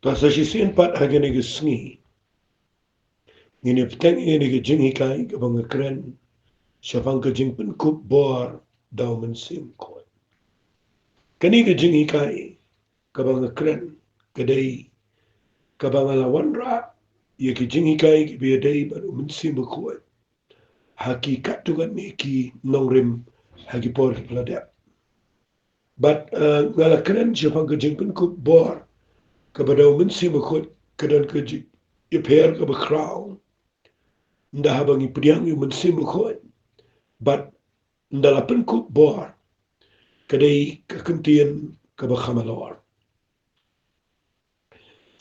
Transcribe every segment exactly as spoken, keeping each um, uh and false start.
Ka sa shisien pat ha kane ka sngi ngin ïa bteng ïa kane ka jinghikai kaba nga kren shaphang ka jingpynkup bor da u Mynsiem Bakhuid. Kane ka jinghikai kaba nga kren ka dei kaba nga la wanrah ïa ki jinghikai kiba ïadei bad u Mynsiem Bakhuid ha ki katto katne ki nongrim ha ki por kiba la dep. Bad, eh, nga la kren shaphang ka jingpynkup bor kaba da u Mynsiem Bakhuid, ka don ka jingïapher kaba khraw ynda haba ngi pdiang ïa u Mynsiem Bakhuid bad ynda la pynkup bor, ka dei ka kyntien kaba kham halor.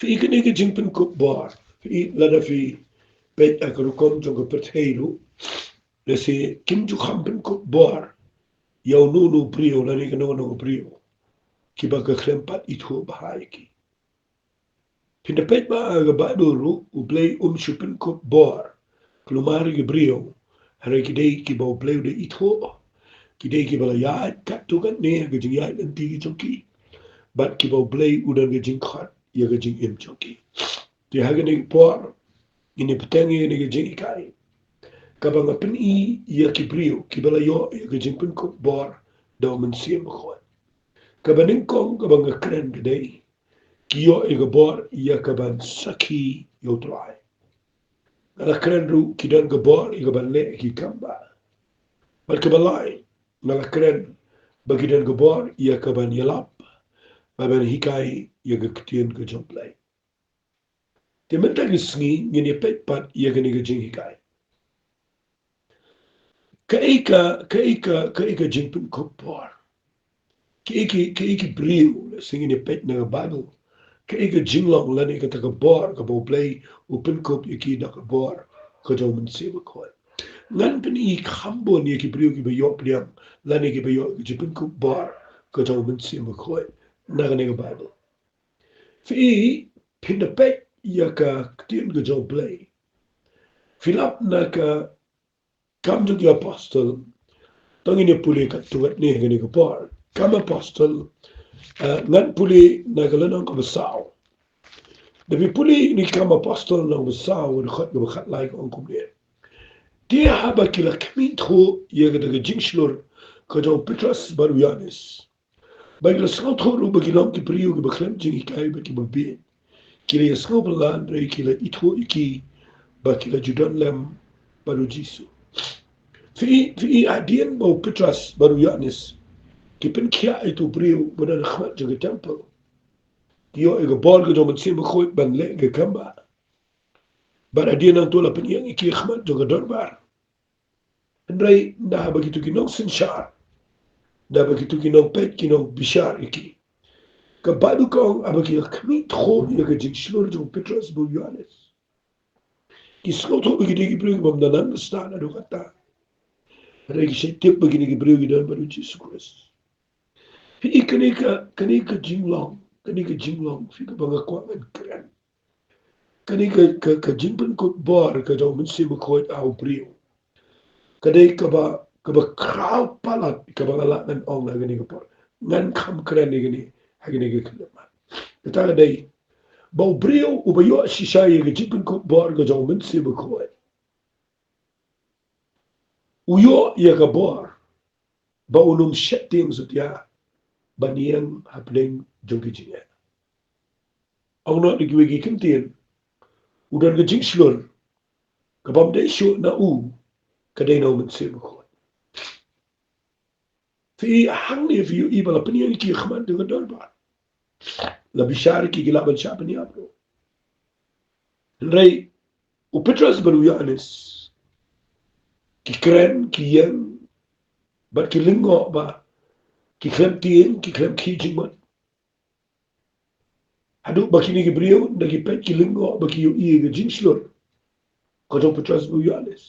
Phi i kane ka jingpynkup bor, phi i lada phi peit ha ka rukom jong ka pyrthei ruh, lehse kim ju kham pynkup bor ïa uno uno u briew lane kano kano ka briew kiba ka khlem pat ithuh bha ïa ki. Phin da peit ba ha ka Baibl ruh U Blei um shu pynkup bor khlem ïa ki briew, hynrei ki dei kiba U Blei u da ithuh, ki dei kiba la ïaid katto katne ha ka jingïaid lynti ki jong ki, bad kiba U Blei u don ka jingkhot ïa ka jingim jong ki. Te ha kane ka por ngin ïa bteng ïa kane ka jinghikai kaba nga pyni ïa ki briew kiba la ïoh ïa ka jingpynkup bor da u Mynsiem Bakhuid. Kaba nyngkong kaba nga kren ka dei ki ïoh ïa ka bor ïa kaban sakhi ïa U Trai. Nga la kren ruh ki don ka bor ïa kaban leh ki kam bah. Bad kaba lai, nga la kren ba ki don ka bor ïa kaban ïalap, ba ban hikai ïa ka ktien ka jong U Blei. Te mynta ka sngi ngin ïa peit pat ïa kane ka jinghikai. Kaei ka, kaei ka, kaei ka jingpynkup bor? Kaei ki, kaei ki briew, lehse ngin ïa peit na ka Baibl, kaei ka jinglong lane kata ka bor kaba U Blei u pynkup ïa ki da ka bor ka jong u Mynsiem Bakhuid? Ngan pyni kham bun ïa ki briew kiba ïoh pdiang lane kiba ïoh ka jingpynkup bor ka jong u Mynsiem Bakhuid na kane ka Baibl. Phi i, phin da peit ïa ka ktien ka jong U Blei. Phi lap na ka Kam jong ki Apostol. To ngin ïa pule katto katne ha kane ka por. Kam Apostol, eh, ngan pule na ka lynnong kaba saw. Da phi pule na Kam Apostol lynnong ba saw, dkhot kaba khatlai ka ong kumne: Te haba ki la khmih thuh ïa kata ka jingshlur ka jong u Petros bad u Ïoannis, bad ki la sngewthuh ruh ba ki long ki briew kiba khlem jinghikai bad kiba bieit, ki la ïa sngewpynlong, hynrei ki la ithuh ïa ki ba ki la ju don lem bad u Jisu. Phi i, phi i, hadien ba u Petros bad u Ïoannis ki pynkhiah ïa uto u briew ba don ha khmat jong ka templ, ki ïoh ïa ka bor ka jong u Mynsiem Bakhuid ban leh ka kam bah. Bad hadien nangta la pynïeng ïa ki ha khmat jong ka dorbar. Hynrei naba kito ki nongsynshar, naba kito ki nongpeit ki nongbishar ïa ki. Ka Baibl ka ong haba ki la khmih thuh ïa ka jingshlur jong u Petros bad u Ïoannis, ki sngewthuh ba ki dei ki briew kibym don nang ba stad haduh katta. Hynrei ki shait tip ba kine ki briew ki don bad u Jisu Khrist. Phi i, kane ka, kane ka jinglong, kane ka jinglong, phi, kaba nga kwah ngan kren. Kane ka, ka, ka jingpynkut bor ka jong u Mynsiem Bakhuid ha u briew, ka dei kaba, kaba khraw palat, kaba nga lah ngan ong ha kane ka por. Ngan kham kren ïa kane ha kane ka khyllipmat. Kata ka dei ba u briew uba ïoh shisha ïa ka jingpynkut bor ka jong u Mynsiem Bakhuid, u ïoh ïa ka bor ba un ym sheptieng satia ban ïeng hapdeng jong ki jingeh. Ong noh da kiwei ki kyntien, u don ka jingshlur kabym dei shuh na u, ka dei na u Mynsiem Bakhuid. Phi i, hangne phi ïohi ba la pynïeng ïa ki ha khmat jong ka dorbar. La bishar ïa ki, ki lah ban shah pynïap ruh. Hynrei u Petros bad u Ïoannis ki kren, ki ïeng, bad ki lyngngoh ba ki khlem tieng, ki khlem khih jingmut, haduh ba kine ki briew, ynda ki peit, ki lyngngoh ba ki ïohi ïa ka jingshlur ka jong u Petros bad u Ïoannis.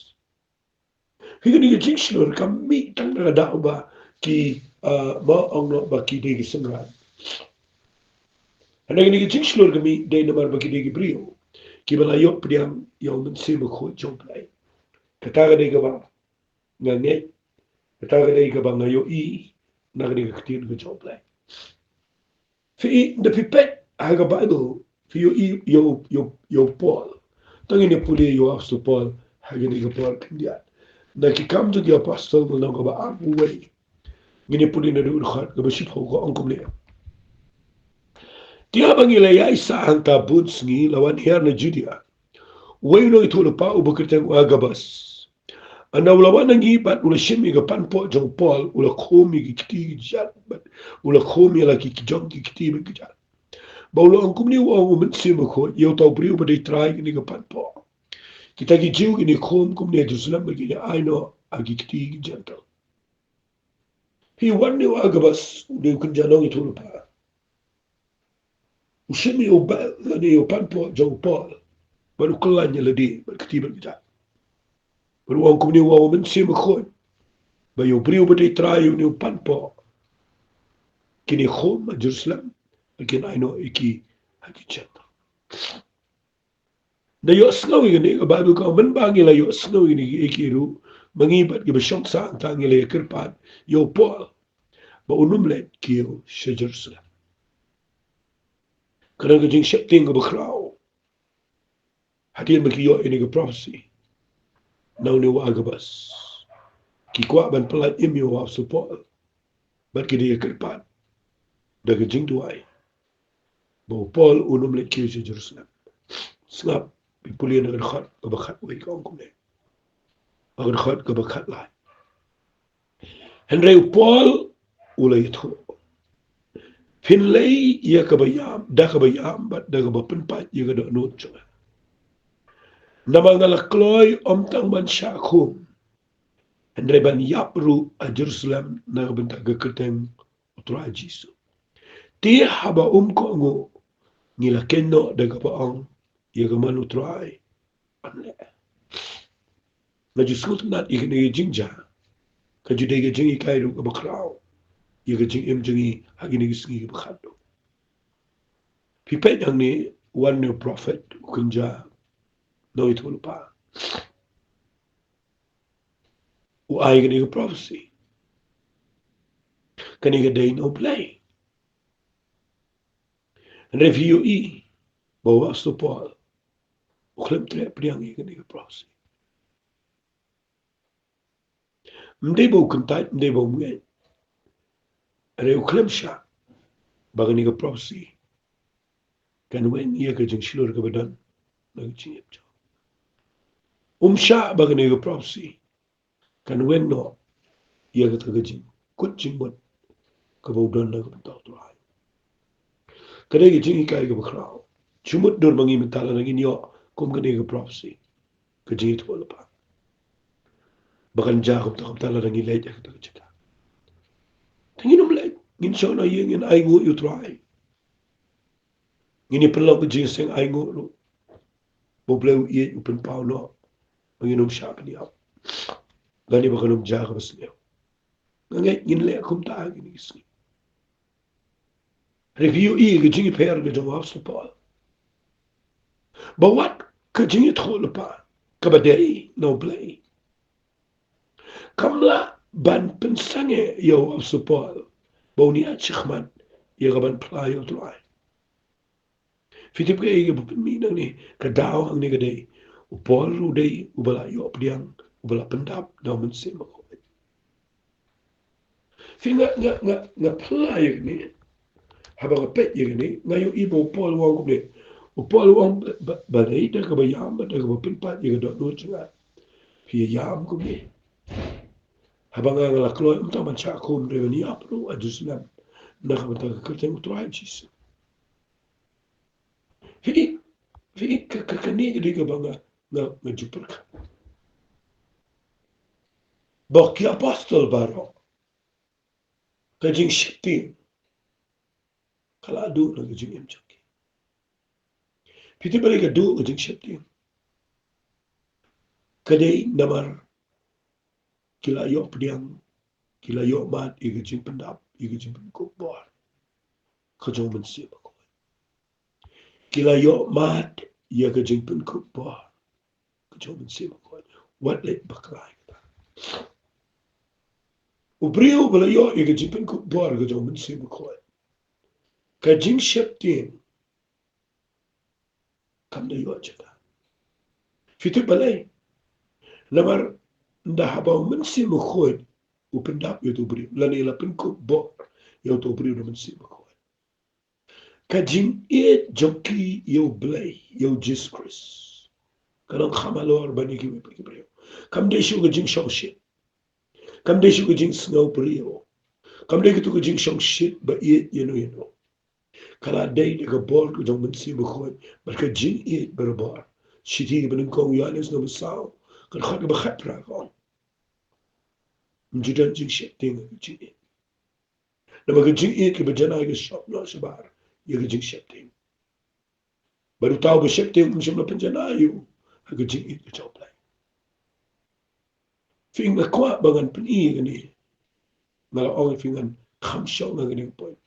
Phi, kane ka jingshlur kam mih tang na ka daw ba ki, ah, mo, ong noh ba ki dei ki synran. Hynrei kane ka jingshlur ka mih dei namar ba ki dei ki briew kiba la ïoh pdiang ïa u Mynsiem Bakhuid jong u Blei. Kata ka dei kaba nga ngeit, kata ka dei kaba nga ïohi na kane ka ktien ka jong u Blei. Phi i, ynda phi peit ha ka Baibl, Phi ïohi ïa u, ïa u, ïa u Paul. Tang ngin ïa pule ïa u apostol Paul ha kane ka por khyndiat. Na Ki Kam jong ki Apostol, lynnong kaba arphew wei. Ngin ïa pule naduh dkhot kaba shiphew, ka ong kumne: Te haba ngi la ïaisah hangta bun sngi, la wan hiar na Judia uwei u nongïathuhlypa uba kyrteng u Agabus. Hynda u la wan ha ngi bad u la shim ïa ka panpoh jong u Paul, u la khum ïa ki kti ki jait bad u la khum ïa la ki jong ki kti bad ki jait. Bad u la ong kumne, u ong, U Mynsiem Bakhuid, ïa uta u briew uba dei trai kane ka panpoh, kita ki Jiw kin ïa khum kumne ha Jerusalem bad kin ïa ai noh ha ki kti ki Jentil. Phi, wan une u Agabus, une u kynja nongïathuhlypa, u shim ïa u belt lane ïa u panpoh jong u Paul bad u kylla ïa lade bad kti bad kjat. Bad u ong kumne, u ong, U Mynsiem Bakhuid, ba ïa u briew uba dei trai ïa une u panpoh kin ïa khum ha Jerusalem bad kin ai noh ïa ki ha ki Jentil. Da ïohsngew ïa kane, ka Baibl ka ong, mynba ngi la ïohsngew ïa kine kiei kiei ruh, ma ngi bad kiba shong sah hangta ngi la ïakyrpad ïa u Paul ba un ym leit kiew sha Jerusalem. Ka don ka jingsheptieng kaba khraw hadien ba ki ïoh ïa kane ka prophecy na une u Agabus. Ki kwah ban pyllait im ïa u apostol Paul bad ki da ïakyrpad da ka jingduwai ba u Paul un ym leit kiew sha Jerusalem. Sngap, phi pule na ka dkhot kaba khatwei, ka ong kumne, ha ka dkhot kaba khatlai: Hynrei u Paul u la ïathuh, Phin leit ïa kaba ïam, da kaba ïam bad da kaba pynpait ïa ka dohnud jong nga. Namar nga la kloi ym tang ban shah khum, hynrei ban ïap ruh ha Jerusalem na ka bynta ka kyrteng u Trai Jisu. Te haba um kohnguh, ngi la kynnoh da kaba ong, ïa ka mon u Trai un leh. Nga ju sngewtynnat ïa kane ka jingjia, ka ju dei ka jinghikai ruh kaba khraw ïa ka jingim jong ngi ha kine ki sngi kiba khatduh. Phi peit hangne, wan une u prophet, u kynja nongïathuhlypa, u ai kane ka prophecy. Kane ka dei na U Blei. Hynrei phi ïohi ba u apostol Paul u khlem treh pdiang ïa kane ka prophecy. Ym dei ba u kyntait, ym dei ba um ngeit, hynrei u khlem shah ba kane ka prophecy kan weng ïa ka jingshlur kaba don na ka jingim jong u. Um shah ba kane ka prophecy kan weng noh ïa kata ka jingkut jingmut kaba u don na ka bynta u Trai. Ka dei ka jinghikai kaba khraw. Shu mutdur ma ngi mynta lada ngin ïoh kum kane ka prophecy, ka jingïathuhlypa, ba kan jia kumta kumta lada ngi leit ha kata ka jaka. Te ngin ym leit, ngin shong na ïing, ngin ainguh ïa u Trai. Ngin ïa pynlong ka jingseng ainguh ruh ba U Blei u ïeit, u pynpaw noh, ba ngin ym shah pynïap lane ba kan ym jia kaba sniew. Nga ngeit ngin leh kumta ha kine ki sngi. Hynrei phi ïohi ka jingïapher ka jong u apostol Paul, ba wat ka jingïathuhlypa kaba dei na U Blei kam lah ban pynsangeh ïa u apostol Paul ba un ïaid shakhmat ïa ka ban phla ïa u Trai. Phi tip kaei kaba pynmih nangne? Ka daw hangne ka dei, u Paul ruh u dei uba la ïoh pdiang, uba la pyndap da u Mynsiem Bakhuid. Phi, nga, nga, nga, nga phla ïa kane. Haba nga peit ïa kane, nga ïohi ba u Paul u ong kumne. U Paul u ong ba, ba, ba dei da kaba ïam bad da kaba pynpait ïa ka dohnud jong nga phi ïam kumne. Haba nga, nga la kloi ym tang ban shah khum, hynrei ban ïap ruh ha Jerusalem na ka bynta ka kyrteng u Trai Jisu. Phi, phi, ka, ka, kane ka dei kaba nga, nga, nga ju pyrkhat ba ki apostol baroh, ka jingsheptieng ka la duh na ka jingim jong ki. Phi tip balei ka duh ka jingsheptieng? Ka dei namar ki la ïoh pdiang, ki la ïoh mad ïa ka jingpyndap, ïa ka jingpynkup bor ka jong u Mynsiem Bakhuid. Ki la ïoh mad ïa ka jingpynkup bor ka jong u Mynsiem Bakhuid. Wat leh bakla ïa kata. U briew ba la ïoh ïa ka jingpynkup bor ka jong u Mynsiem Bakhuid, ka jingsheptieng kam da ïoh jaka. Phi tip balei? Namar ynda haba u Mynsiem Bakhuid u pyndap ïa uto u briew, lane la pynkup bor ïa uto u briew da u Mynsiem Bakhuid, ka jingïeit jong ki ïa u Blei, ïa u Jisu Khrist, ka long kham halor ban ïa kiwei pat ki briew. Kam dei shuh ka jingshongshit. Kam dei shuh ka jingsngew briew. Kam dei kato ka jingshongshit ba ïeit ïano ïano. Ka la dei da ka bor ka jong u Mynsiem Bakhuid bad ka jingïeit barabor. Shithi ba nyngkong Ïoannis lynnong ba saw, ka dkhot kaba khatphra ka ong: Ym ju don jingsheptieng ha ka jingïeit. Namar ka jingïeit ka pynjanai ka shop noh shabar ïa ka jingsheptieng. Bad uta uba sheptieng um shym la pynjanai ïa u ha ka jingïeit ka jong u Blei. Phi, nga kwah ba ngan pyni ïa kane. Nga la ong ïa phi ngan kham shong ha kane ka point.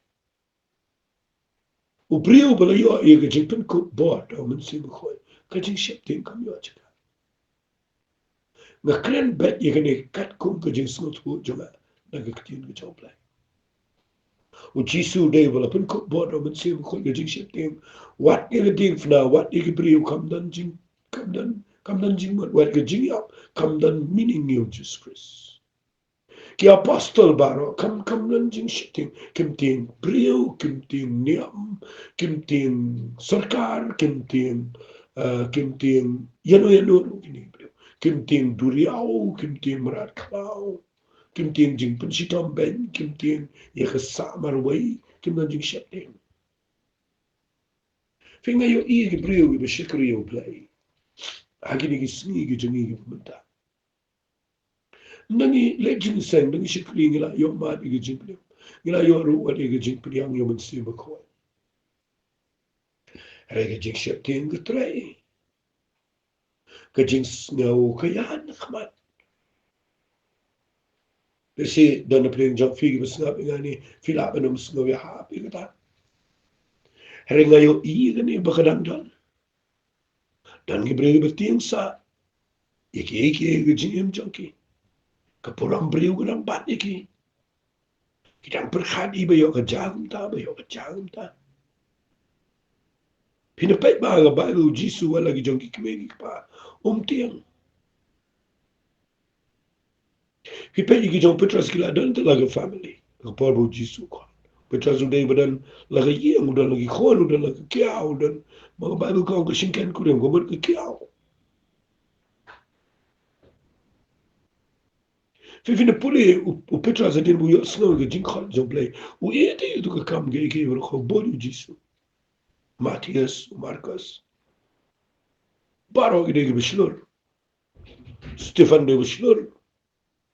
U briew ba la ïoh ïa ka jingpynkup bor da u Mynsiem Bakhuid, ka jingsheptieng kam ïoh jaka. Nga kren beit ïa kane katkum ka jingsngewthuh jong nga na ka ktien ka jong u Blei. U Jisu dei ba la pynkup bor da u Mynsiem Bakhuid, ka jingsheptieng. Wat ïa ka diengphna, wat ïa ki briew kam don jing, kam don, kam don jingmut, wat ka jingïap kam don meaning ïa u Jisu Khrist. Ki apostol baroh kam, kam don jingsheptieng, kim tieng briew, kim tieng niam, kim tieng sorkar, kim tieng, eh, kim tieng ïano ïano ruh kine ki briew. Kim tieng duriaw, kim tieng mrad khlaw, kim tieng jingpynshitom beiñ, kim tieng ïa ka sah marwei, kim don jingsheptieng. Phi, nga ïohi ïa ki briew kiba shakri ïa u Blei ha kine ki sngi ki jong ngi kiba mynta. Ynda ngi leit jingïaseng, ynda ngi shakri, ngi la ïoh mad ïa ka jingpdiang. Ngi la ïoh ruh wat ïa ka jingpdiang ïa u Mynsiem Bakhuid. Hynrei ka jingsheptieng ka trei. Ka jingsngew ka ïaid na khmat. Lehse don na pdeng jong phi kiba sngap ïa nga ne, phi lah ban ym sngew ïahap ïa kata. Hynrei nga ïohi ïa kane ba ka dang don. Don ki briew kiba tieng sah ïa kiei kiei ka jingim jong ki. Ka burom briew ka dang bat ïa ki. Ki dang pyrkhat, i ba ïoh ka jia kumta, ba ïoh ka jia kumta. Phin ïa peit ba ha ka Baibl u Jisu wat la ki jong ki kmie ki kpa um tieng. Phi peit ïa ki jong u Petros, ki la don te la ka family ha ka por ba u Jisu u khot. Petros u dei ba don la ka ïing, u don la ki khun, u don la ka kiaw, u don, ma ka Baibl ka ong ka shingkynkurim ka mut ka kiaw. Phi, phin ïa pule u, u Petros hadien ba u ïohsngew ïa ka jingkhot jong u Blei, u ïeit ïa kato ka kam, kiei kiei baroh ka bud ïa u Jisu. Mathaios, u Markos, baroh ki dei kiba shlur. Stephan dei ba shlur.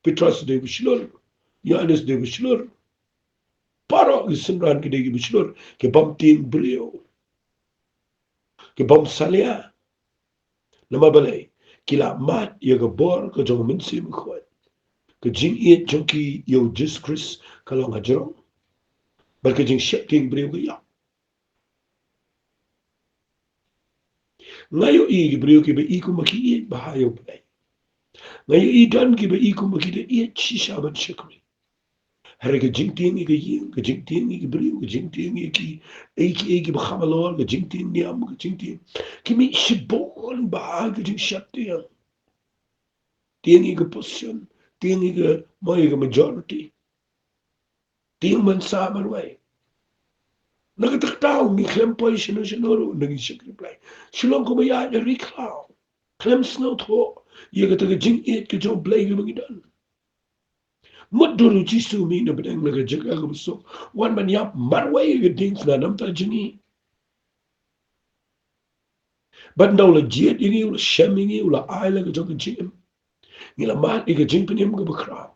Petros dei ba shlur. Ïoannis dei ba shlur. Baroh ki synran ki dei kiba shlur, ki bym tieng briew, ki bym salia. Namar balei? Ki la mad ïa ka bor ka jong u Mynsiem Bakhuid. Ka jingïeit jong ki ïa u Jisu Khrist ka long hajrong. Bad ka jingsheptieng briew ka ïap. Nga ïohi ki briew kiba i kumba ki ïeit bha ïa u Blei. Nga ïohi don kiba i kumba ki da ïeit shisha ban shakri. Hynrei ka jingtieng ïa ka ïing, ka jingtieng ïa ki briew, ka jingtieng ïa ki, ïa ki, ïa kiba kham halor, ka jingtieng niam, ka jingtieng, ki mih shibun bha ha ka jingsheptieng. Tieng ïa ka position, tieng ïa ka, mo, ïa ka majority. Tieng ban sah marwei. Na kata ka daw ngi khlem poi shano shano ruh, ngi shakri Blei. Shu long kumba ïaid ha ri khlaw. Khlem sngewthuh ïa kata ka jingïeit ka jong u Blei kaba ngi don. Mutdur u Jisu u mih na pdeng na ka jaka kaba suk, wan ban ïap marwei ïa ka diengphna na ka bynta jong ngi. Bad ynda u la jied ïa ngi, u la shem ïa ngi, u la ai la ka jong ka jingim, ngi la mad ïa ka jingpynim kaba khraw.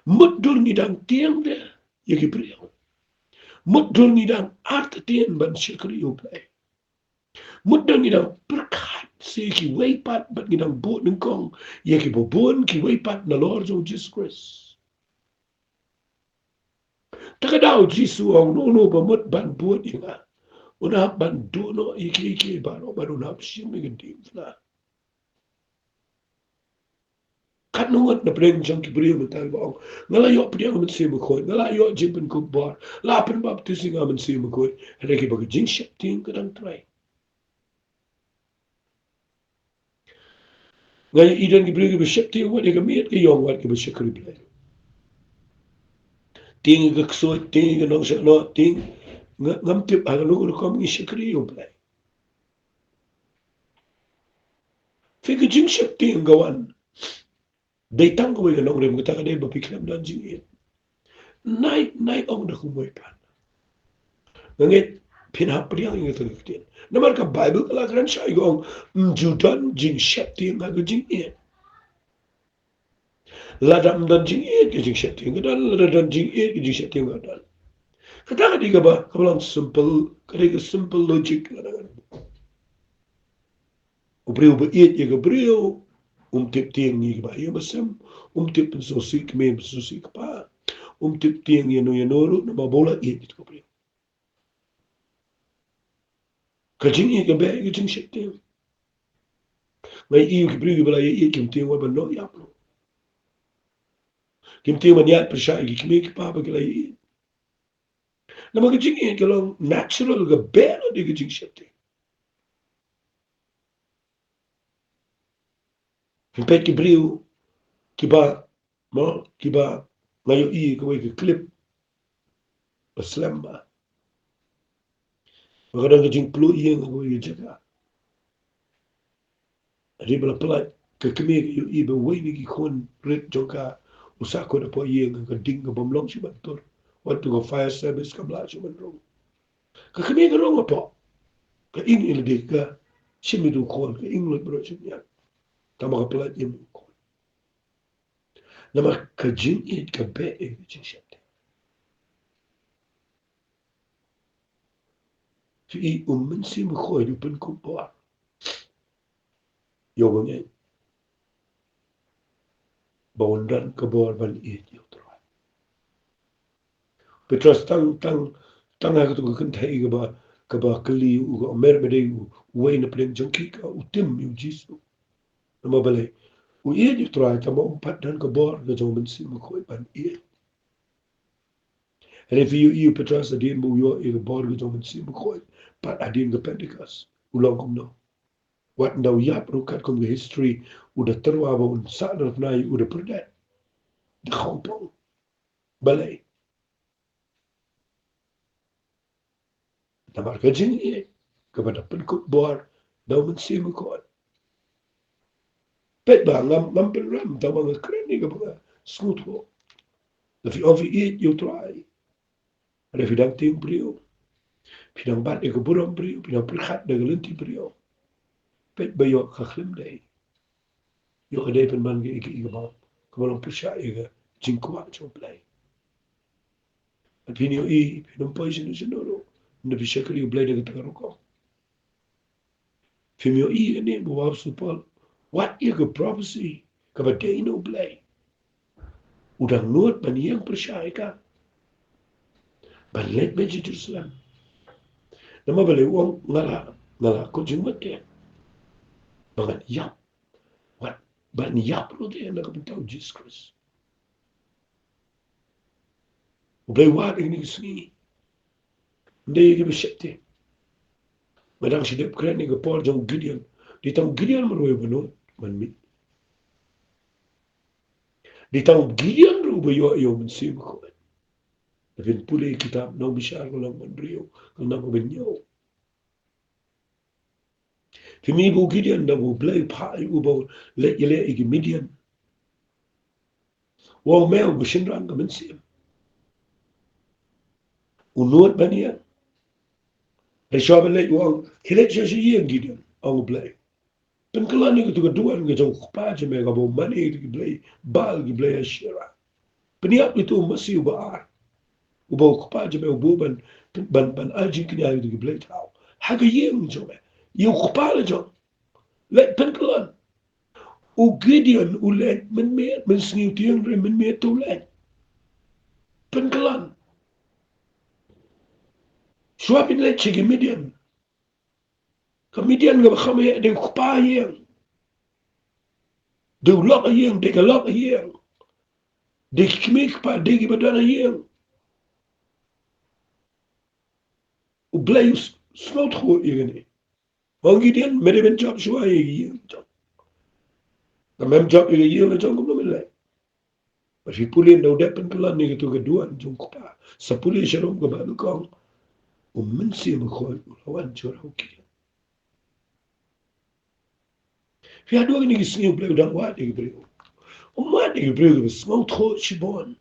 Mutdur ngi dang tieng de ïa ki briew. Mutdur ngi dang artatien ban shakri ïa u Blei. Mutdur ngi dang pyrkhat sa ïa kiwei pat bad ngi dang bud nyngkong ïa kiba bun kiwei pat nalor jong u Jisu Khrist. Te ka daw u Jisu u ong, uno uno uba mut ban bud ïa nga, un hap ban duh noh ïa kiei kiei baroh bad un hap shim ïa ka diengphna. Katno ngut na pdeng jong ki briew mynta kiba ong, nga la ïoh pdiang ha u Mynsiem Bakhuid, nga la ïoh jingpynkup bor, la pynbaptis ïa nga ha u Mynsiem Bakhuid, hynrei kiba ka jingsheptieng ka dang trei. Nga ïohi don ki briew kiba sheptieng wat ïa ka miet ka ïong wat kiba shakri Blei. Tieng ïa ka ksuid, tieng ïa ka nongshaknot, tieng nga, ngam tip ha kano ka rukom ngi shakri ïa U Blei. Phi, ka jingsheptieng ka wan. Dei tang kawei ka nongrim, kata ka dei ba phi khlem don jingïeit. Nai, nai ong da kumwei pat. Nga ngeit phin hap pdiang ïa kata ka ktien. Namar ka Baibl ka la kren shai ka ong, ym ju don jingsheptieng ha ka jingïeit. Lada ym don jingïeit ka jingsheptieng ka don, lada don jingïeit ka jingsheptieng ka don. Kata ka dei kaba, kaba long simple, ka dei ka simple logic lada ngan. U briew ba ïeit ïa ka briew, um tip tieng ïa kiba ïa ba sem, um tip pynsngewsih kmie pynsngewsih kpa, um tip tieng ïa no ïa no ruh namar ba u la ïeit ïa ka briew. Ka jingïeit ka beh ïa ka jingsheptieng. Nga ïohi ki briew kiba la ïeit kim tieng wat ban noh ïap ruh. Kim tieng ban ïaid pyrshah ïa ki kmie ki kpa ba ki la ïeit. Namar ka jingïeit ka long natural, ka beh lut ïa ka jingsheptieng. Phi peit ki briew kiba, mo, kiba nga ïohi kawei ka clip ba slem ba, ba ka don ka jingpluh ïing ha kawei ka jaka. Hadien ba la pyllait, ka kmie ka ïohi ba uwei na ki khun rit jong ka u sahkut hapoh ïing, ka ding ka bym long shuh ban tur. Wat tang ka fire service kam lah shuh ban rung. Ka kmie ka rung hapoh, ka ing ïa lade, ka shim ïa utu u khun, ka ing lut baroh shynniang. Tangba ka pyllait ïa utu u khun. Namar ka jingïeit ka beh ïa ka jingsheptieng. Phi i, U Mynsiem Bakhuid u pynkup bor ïa uba ngeit ba un don ka bor ban ïeit ïa U Trai. Petros tang, tang, tang ha katu ka kynthei kaba, kaba kylli u, ka ong, me me dei u, uwei na pdeng jong ki, ka u tim ïa U Jisu. Namar balei? U ïeit ïa U Trai, tangba um pat don ka bor ka jong U Mynsiem Bakhuid ban ïeit. Hynrei phi ïohi ïa u Petros hadien ba u ïoh ïa ka bor ka jong U Mynsiem Bakhuid, pat hadien ka Pentecost, u long kumno? Wat ynda u ïap ruh katkum ka history, u da tyrwa ba un sah na la bnai, u da pyrdet. Da khongpong. Balei? Namar ka jingïeit kaba da pynkup bor da U Mynsiem Bakhuid. Peit ba ngam, ngam pynrem, tangba nga kren ïa kaba nga sngewthuh. Lada phi ong phi ïeit ïa U Trai, hynrei phi dang tieng briew, phi dang bat ïa ka burom briew, phi dang pyrkhat da ka lynti briew, peit ba ïoh ka khlem dei. Ïoh ka dei pynban ka, ka, ka, kaba long pyrshah ïa ka jingkwah jong U Blei. Phin ïohi, phin ym poi shano shano ruh ynda phi shakri U Blei da kata ka rukom. Phim ïohi ïa kane ba u apostol Paul, wat ïa ka prophecy kaba dei na U Blei, u dang nud ban ïeng pyrshah ïa ka, ban leit beit sha Jerusalem. Namar balei? U ong, nga la, nga la kut jingmut te ba ngan ïap. Wat ban ïap ruh te na ka bynta U Jisu Khrist. U Blei wad ïa kine ki sngi. Ym dei ïa kiba sheptieng. Nga dang shu dep kren ïa ka por jong u Gideon. Dei tang u Gideon marwei uba nud ban mih. Dei tang u Gideon ruh uba ïoh ïa U Mynsiem Bakhuid. Lada phin pule kitab Nongbishar ka lynnong ba hynriew, ka lynnong ba hynñiew. Phim i ba u Gideon, da ba u Blei u phah ïa u ba u leit ïaleh ïa ki Midian, u ong, me u ba shynrang ka mynsiem, u nud ban ïeng. Hynrei shuwa ban leit u ong, khie leit sha, sha ïing Gideon, ong u Blei. Pynkylla ïa katu ka duwan ka jong u kpa jong me kaba u mane ïa ki blei Baal, ki blei Asherah. Pynïap ïa utu u masi uba ar, uba u kpa jong me u buh ban, ban, ban ai jingkñia ïa kito ki blei thaw ha ka ïing jong me. Ïa u kpa la jong. Leit pynkylla. U Gideon u leit mynmiet, mynsngi u tieng, hynrei mynmiet te u leit pynkylla. Shuwa ban leit sha ki Midian. Ka Midian kaba kham heh dei u kpa ïing, dei u lok ïing, dei ka lok ïing, dei ki kmie ki kpa, dei kiba don ha ïing. U Blei u s-, sngewthuh ïa kane. U ong, Gideon, me dei ban jop shuwa ïa ki ïing jong. Te mem jop ïa ka ïing la jong kumno men leh. Bad phi pule na u dep pynkylla ïa katu ka duwan jong u kpa. Sa pule sharum ka Baibl ka ong, u Mynsiem Bakhuid u la wan shuwa ha u ki. Phi ïa duh kine ki sngi U Blei u dang wad ïa ki briew. Um wad ïa ki briew kiba sngewthuh shibun.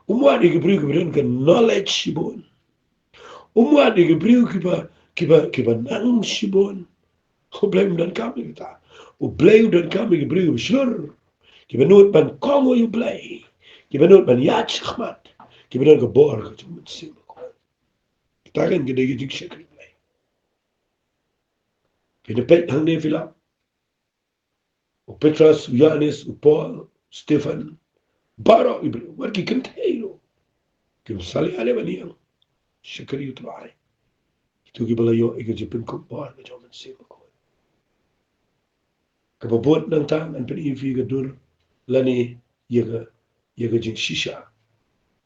Um wad ïa ki briew kiba don ka knowledge shibun. Um wad ïa ki briew kiba, kiba, kiba nang shibun. U Blei um donkam ïa kata. U Blei u donkam ïa ki briew kiba shlur. Kiba nud ban kohnguh ïa U Blei. Kiba nud ban ïaid shakhmat. Kiba don ka bor ka jong U Mynsiem Bakhuid. Kata kan ka dei ka jingshakri Blei. Phin ïa peit hangne phi la. U Petros, u Ïoannis, u Paul, Stephen, baroh i briew, wat ki kynthei ruh. Kim salia leh ban ïeng shakri U Trai. Kito kiba la ïoh ïa ka jingpynkup bor ka jong U Mynsiem Bakhuid. Kaba bud nangta ngan pyni ïa phi ka dur lane ïa ka, ïa ka jingshisha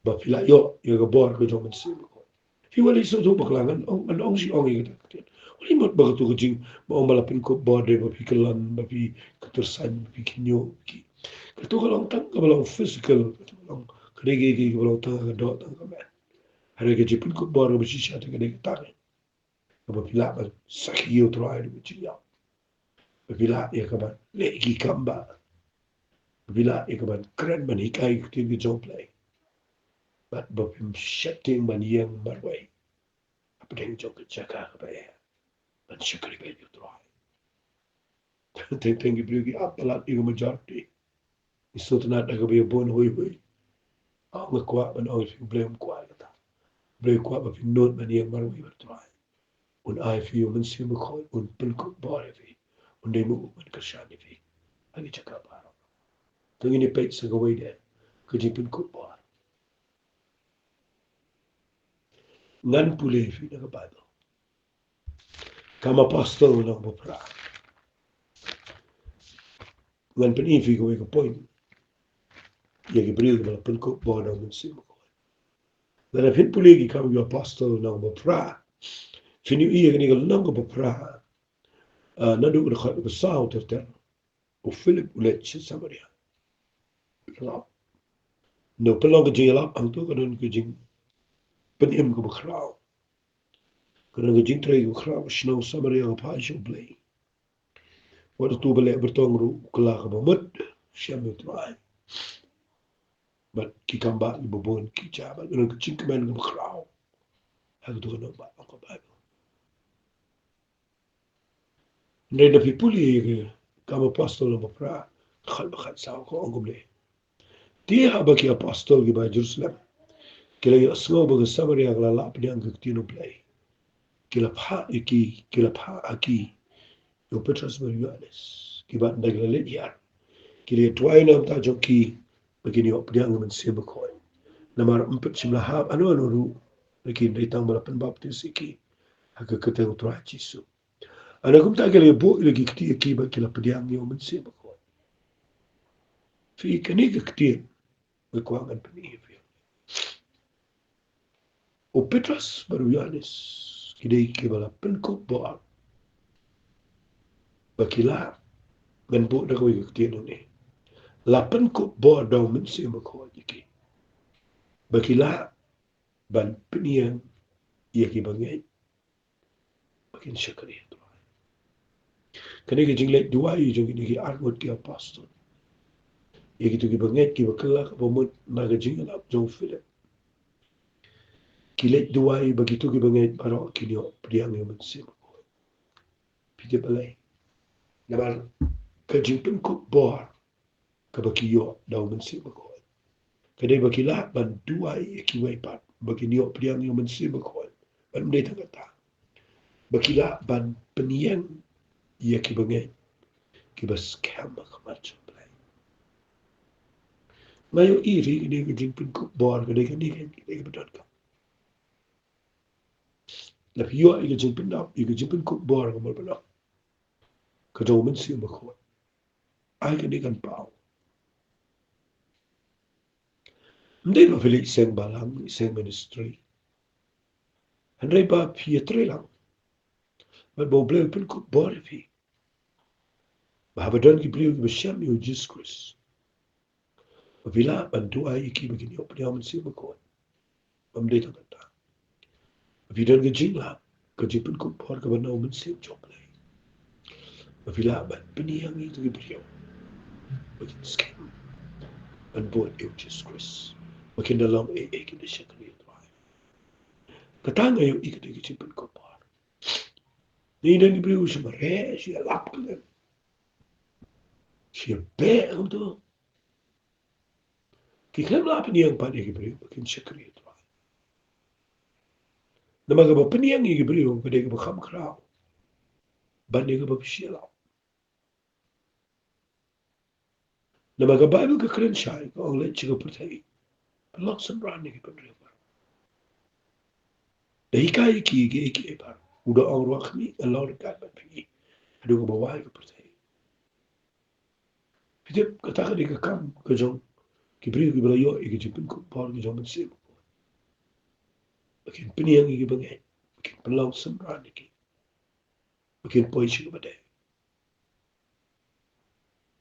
ba phi la ïoh ïa ka bor ka jong U Mynsiem Bakhuid. Phi wan leit sngewthuh bakla, ngan ong, ngan ong shi ong ïa kata ka ktien. Ym dei mut ba kato ka jing, ba ong ba la pynkup bor dei ba phi kyllon, ba phi kyntur saiñ, ba phi kynñiuh, ba phi. Kato ka long tang kaba long physical, kato ka long, ka dei ka, ka, kaba long tang ka doh tang ka met. Hynrei ka jingpynkup bor kaba shisha te ka dei kata ka. Kaba phi lah ban sakhi ïa U Trai da ka jingïap. Ba phi lah ïa ka ban leh ki kam bah. Ba phi lah ïa ka ban kren ban hikai ïa ka ktien ka jong U Blei. Bad ba phim sheptieng ban ïeng marwei hapdeng jong ka jaka kaba eh ban shakri beit ïa U Trai. Teng teng ki briew ki ap palat ïa ka majority. Ngi sngewtynnat da kaba ïa bun hoi hoi. Nga kwah ban ong ïa phi, U Blei um kwah ïa kata. U Blei u kwah ba phin nud ban ïeng marwei bad U Trai. Un ai ïa phi U Mynsiem Bakhuid, un pynkup bor ïa phi. Un dei ma u ban kyrshan ïa phi ha ki jaka baroh. To ngin ïa peit sa kawei de ka jingpynkup bor. Ngan pule ïa phi na ka Baibl. Kam Apostol lynnong ba phra. Ngan pyni ïa phi kawei ka point ïa ki briew kiba la pynkup bor da U Mynsiem Bakhuid. Lada phin pule ki Kam ki Apostol lynnong ba phra, phin ïohi ïa kane ka lynnong kaba phra. Ah, naduh ka dkhot kaba saw ter ter. U Philip u leit sha Samaria. Ïalap. Na u pynlong ka jingïalap hangto ka don ka jingpynim kaba khraw. Ka don ka jingtrei kaba khraw, shnong Samaria ka phai sha U Blei. Wat uto uba leh byrtong ruh u kylla kaba mut, shem ïa U Trai. Bad ki kam bah kiba bun ki jah, bad ka don ka jingkmen kaba khraw ha kato ka nongbah long ka Baibl. Hynrei lada phi pule ïa ka Kam Apostol lynnong ba phra, dkhot ba khatsaw ka ong kumne. Te haba ki apostol kiba ha Jerusalem ki la ïohsngew ba ka Samaria ka la lah pdiang ka ktien U Blei, ki la phah ïa ki, ki la phah ha ki ïa u Petros bad u Ïoannis. Kiba ynda ki la leit hiar, ki la ïa duwai na ka bynta jong ki ba kin ïoh pdiang ïa U Mynsiem Bakhuid. Namar ym pat shym la hap hano hano ruh na ki, hynrei tang ba la pynbaptis ïa ki ha ka kyrteng U Trai Jisu. Hana kumta ki la ïa buh ïa la ki kti ïa ki bad ki la pdiang ïa U Mynsiem Bakhuid. Phi, kane ka ktien nga kwah ngan pyni ïa phi. U Petros bad u Ïoannis ki dei kiba la pynkup bor ba ki lah, ngan buh da kawei ka ktien hangne, la pynkup bor da U Mynsiem Bakhuid ïa ki ba ki lah ban pynïeng ïa kiba ngeit ba kin shakri ïa U Trai. Kane ka jingleit duwai jong kine ki arngut ki apostol ïa kito kiba ngeit, kiba kylla kaba mut na ka jingïalap jong u Philip. Ki leit duwai ba kito kiba ngeit baroh kin ïoh pdiang ïa U Mynsiem Bakhuid. Phi tip balei? Namar ka jingpynkup bor kaba ki ïoh da U Mynsiem Bakhuid ka dei ba ki lah ban duwai ïa kiwei pat ba kin ïoh pdiang ïa U Mynsiem Bakhuid. Bad ym dei tang kata, ba ki lah ban pynïeng ïa kiba ngeit kiba skhem ha khmat jong U Blei. Nga ïohi ïa kane ka jingpynkup bor ka dei kane ka, ka dei kaba donkam. Lada phi ïoh ïa ka jingpyndap, ïa ka jingpynkup bor ka mut ba donkam ka jong U Mynsiem Bakhuid, ai kane kan paw. Ym dei ba phi leit seng balang, leit seng ministry, hynrei ba phi ïatrei lang bad ba U Blei un pynkup bor ïa phi. Ba haba don ki briew kiba shem ïa u Jisu Khrist, ba phi lah ban duwai ïa ki ba kin ïoh pdiang Mynsiem Bakhuid. Bym dei tang kata. Ba phi don ka jinglap, ka jingpynkup bor kaba na u Mynsiem jong U Blei, ba phi lah ban pynïeng ïa ki briew ba kin skhem ban bud ïa u Jisu Khrist, ba kin da long ei ei, kin da shakri ïa U Trai. Kata nga ïohi ka dei ka jingpynkup bor. Ngi don ki briew shu mareh, shu ïalap khlem, shu ïabeh kumto. Ki khlem lah pynïeng pat ïa ki briew ba kin shakri ïa U Trai. Namar kaba pynïeng ïa ki briew ka dei kaba kham khraw ban ïa kaba phi shu ïalap. Namar ka Baibl ka kren shai, ka ong, leit sha ka pyrthei, pynlong synran ïa ki bynriew baroh. Da hikai ïa ki, ki, ki, ki baroh. U da ong ruh, khmih, nga long ryngkat bad phi haduh kaba wai ka pyrthei. Phi tip, kata ka dei ka kam ka jong ki briew kiba la ïoh ïa ka jingpynkup bor ka jong u Mynsiem Bakhuid. Ba kin pynïeng ïa ki bangeit, ba kin pynlong synran ïa ki, ba kin poi sha kaba dei.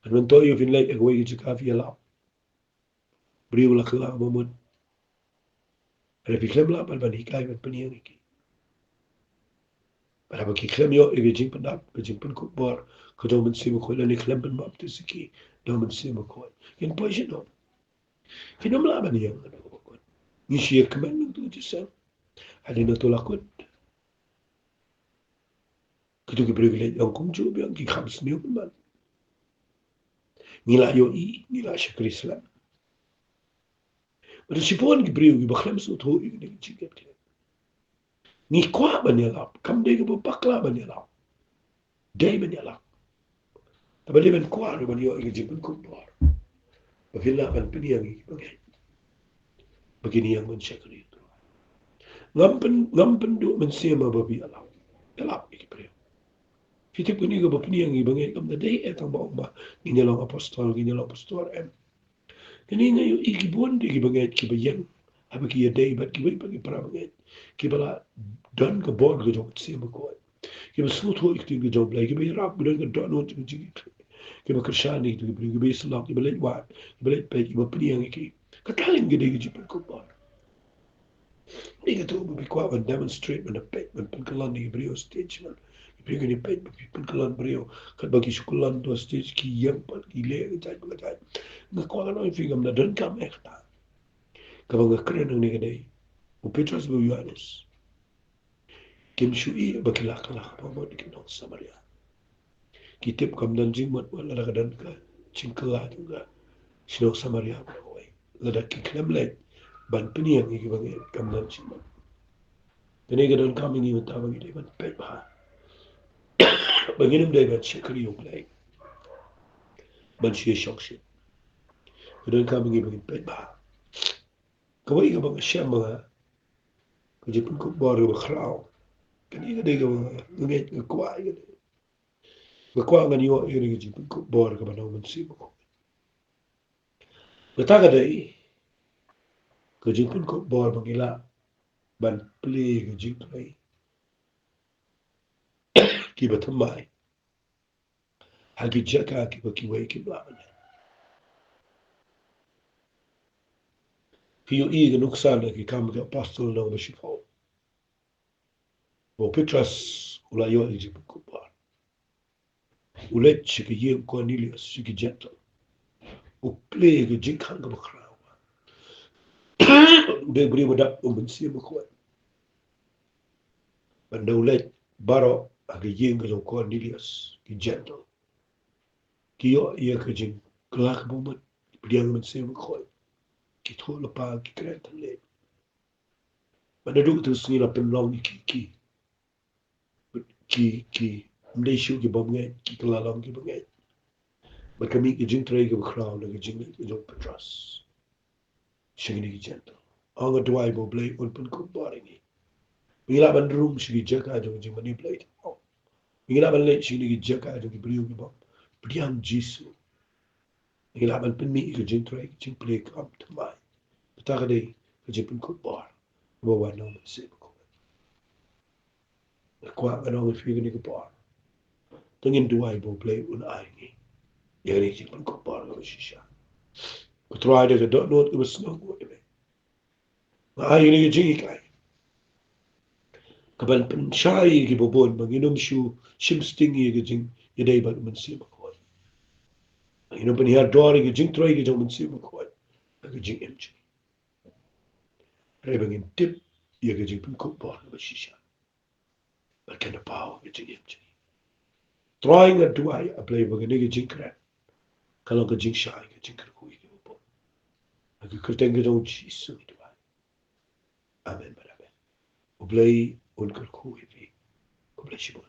Hynrei mynta ïoh phin leit ha kawei ka jaka, phi ïalap, briew la kylla ba mut. Hynrei phi khlem lah ban, ban hikai, ban pynïeng ïa ki. Bad haba ki khlem ïoh ïa ka jingpyndap, ka jingpynkup bor ka jong u Mynsiem Bakhuid, lane khlem pynbaptis ïa ki da u Mynsiem Bakhuid, kin poi shano? Kin ym lah ban ïeng. Ngi shu ïakmen nangtu shisha, hadien nangtu la kut. Kito ki briew ki leit long kumjuh biang, ki kham sniew pynban. Ngi la ïohi, ngi la shakri slem. Bad shibun ki briew kiba khlem sngewthuh ïa kane ka jingkit khlieh. Ngi kwah ban ïalap, kam dei kaba bakla ban ïalap. Dei ban ïalap. Tangba dei ban kwah ruh ban ïoh ïa ka jingpynkup bor, ba phin lah ban pynïeng ïa ki bangeit, ba kin ïeng ban shakri ïa U Trai. Ngam pyn, ngam pynduh mynsiem haba phi ïalap, ïalap ïa ki briew. Phi tip, kane kaba pynïeng ïa ki bangeit kam da dei eh tang ba ong ba ngin ïa long apostol, ngin ïa long pastor, em. Kane nga ïohi ki bun de ki bangeit kiba ïeng, haba ki ïadei bad kiwei pat ki para bangeit kiba la don ka bor ka jong u Mynsiem Bakhuid, kiba sngewthuh ïa ka ktien ka jong U Blei, kiba ïarap, kiba don ka dohnud jong ka jingkitkhlieh, kiba kyrshan ïa kito ki briew, kiba ïasyllok, kiba leit wad, kiba leit peit, kiba pynïeng ïa ki. Kata lei ka dei ka jingpynkup bor. Ym dei kato ba phi kwah ban demonstrate, ban da peit, ban pynkyllon ïa ki briew ha stage, ban, ki briew kin ïa peit ba phi pynkyllon briew, katba ki shu kyllon to ha stage, ki ïeng pat, ki leh ka jait ba ka jait. Nga kwah ngan ong ïa phi, ngam da donkam eh kata. Kaba nga kren hangne ka dei, u Petros bad u Ïohannes kim shu ïohi ba ki la kylla ka bamut ïa ki nong Samaria. Ki tip kam don jingmut wat lada ka don ka jingkylla jong ka shnong Samaria bad kawei, lada ki khlem leit ban pynïeng ïa ki bangeit, kam don jingmut. Kane ka donkam ïa ngi mynta ba ngi dei ban peit bha, ba ngin ym dei ban shakri ïa U Blei ban shu ïashongshit. Ka donkam ïa ngi ba ngin peit bha. Kawei kaba nga shem ma nga, ka jingpynkup bor kaba khraw. Kane ka dei kaba nga ngeit, nga kwah ïa kane. Nga kwah ngan ïoh ïa kane ka jingpynkup bor kaba na u Mynsiem Bakhuid. Kata ka dei ka jingpynkup bor ba ngi lah ban plie ka jingtrei kiba thymmai ha ki jaka kiba kiwei kim lah ban leh. Phi ïohi ka nuksa na Ki Kam ki Apostol lynnong ba shiphew, ba u Petros u la ïoh ïa ka jingpynkup bor. U leit sha ka ïing u Kornelius, sha ki Jentil. U plie ka jingkhang kaba khraw. U dei u briew ba dap u Mynsiem Bakhuid. Bad ynda u leit baroh ha ka ïing ka jong u Kornelius, ki Jentil ki ïoh ïa ka jingkylla ka bamut, ki pdiang Mynsiem Bakhuid, ki thoh lypa, ki kren thylliej. Bad naduh kata ka sngi la pynlong ïa ki, ki, ki, ki, ym dei shuh ki bym ngeit, ki kylla long ki bangeit. Bad ka mih ka jingtrei kaba khraw na ka jingleit ka jong u Petros sha kine ki Jentil. Nga duwai ba U Blei un pynkup bor ïa ngi, ba ngin lah ban rung sha ki jaka jong ka jingmane Blei. Ba ngin lah ban leit sha kine ki jaka jong ki briew ki bym pdiang Jisu. Ba ngin lah ban pynmih ïa ka jingtrei, ka jingplie kam thymmai. Kata ka dei ka jingpynkup bor kaba wan na u Mynsiem Bakhuid. Nga kwah ngan ong ïa phi kane ka por, to ngin duwai ba U Blei un ai ngi ïa kane ka jingpynkup bor kaba shisha. Ko Trai, da ka dohnud kaba sngewbha, nga ai ïa kane ka jinghikai kaban pynshai ïa kiba bun ba ngin ym shu shim sting ïa ka jingïadei bad U Mynsiem Bakhuid. Ngin ym pynhiar dor ïa ka jingtrei ka jong U Mynsiem Bakhuid ha ka jingim jong ngi. Hynrei ba ngin tip ïa ka jingpynkup bor kaba shisha. Bad kan da paw ha ka jingim jong ngi. Trai, nga duwai, A Blei, ba kane ka jingkren kan long ka jingshai, ka jingkyrkhu ïa kiba bun. Ha ka kyrteng ka jong U Jisu ngi duwai. Amen bad amen. U Blei un kyrkhu ïa phi. Khublei shibun.